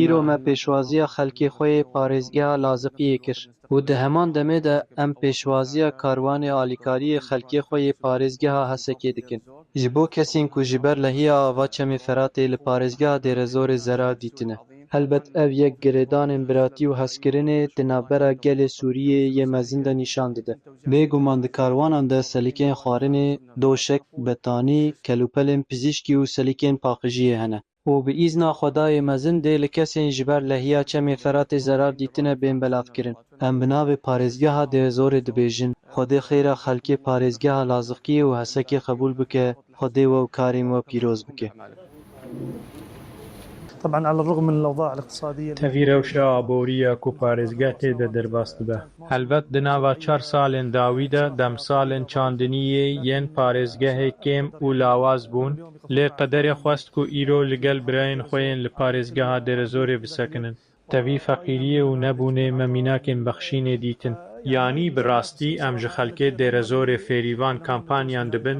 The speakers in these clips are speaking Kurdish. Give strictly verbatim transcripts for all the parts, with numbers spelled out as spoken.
Îro me pêşwaziya xelkê xwe yê parêzgeha Laziqiyê kir û di heman demê de em pêşwaziya karwanê alîkariyê xelkê xwe yê parêzgeha Hesekê dikin. Ji bo kesên ku ji ber lehiya ava Çemê Feratê li parêzgeha Dêrezorê zerar dîtine. Helbet ev yek girêdanên biratî û hezkirinê di navbera gelê Sûriyê yê mezin de nîşan dide. Bêguman di karwanan de selîkên xwarinê, doşek, betanî, kelûpelên pizîşkî û selîkên paqijiyê hene. Û bi îzna Xwedayê mezin dê li kesên ji ber lehiya Çemê Feratê zerar dîtine bên belavkirin. Em bi navê parêzgeha Dêrezorê dibêjin, Xwedê xêra xelkê parêzgeha Laziqiyê û Hesekê qebûl bike, Xwedê we û karên we pîroz bike. طبعا على الرغم من الأوضاع الاقتصادية Tevî rewşa aborî ya ku parêzgeh tê de derbas dibe. Helbet di nava çar salên dawî de demsalên çandiniyê yên parêzgehê kêm û lawaz bûn, lê qederê xwest ku îro li gel birayên xwe yên li parêzgeha Dêrezorê bisekinin. Tevî feqîriyê û nebûnê me mînakên bexşînê dîtin. Yanî bi rastî em ji xelkê Dêrezorê fêrîvan kampanyan dibin,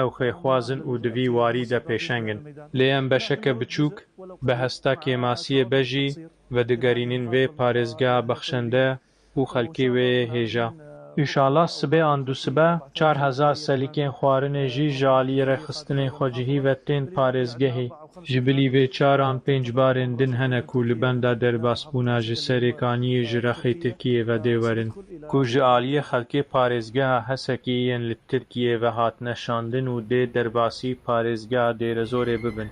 ew xêxwaz in û di vî warî de pêşeng in. Lê em beşeke biçûk, bi hesta kêmasiyê bejî, vedigerînin vê parêzgeha bexşende û xelkê wê yê hêja. Înşallah sibê an dusibe çar hezar selîkên xwarinê jî ji aliyê rêxistinên xwecihî ve tên parêzgehê. Ji bilî vê çar an pênc barên din hene ku li benda derbasbûna ji Serêkaniyê ji rexê Tirkiyê ve dê werin. Ku ji aliyê xelkê parêzgeha Hesekê yên li Tirkiyê ve hatine şandin û dê derbasî parêzgeha Dêrezorê bibin.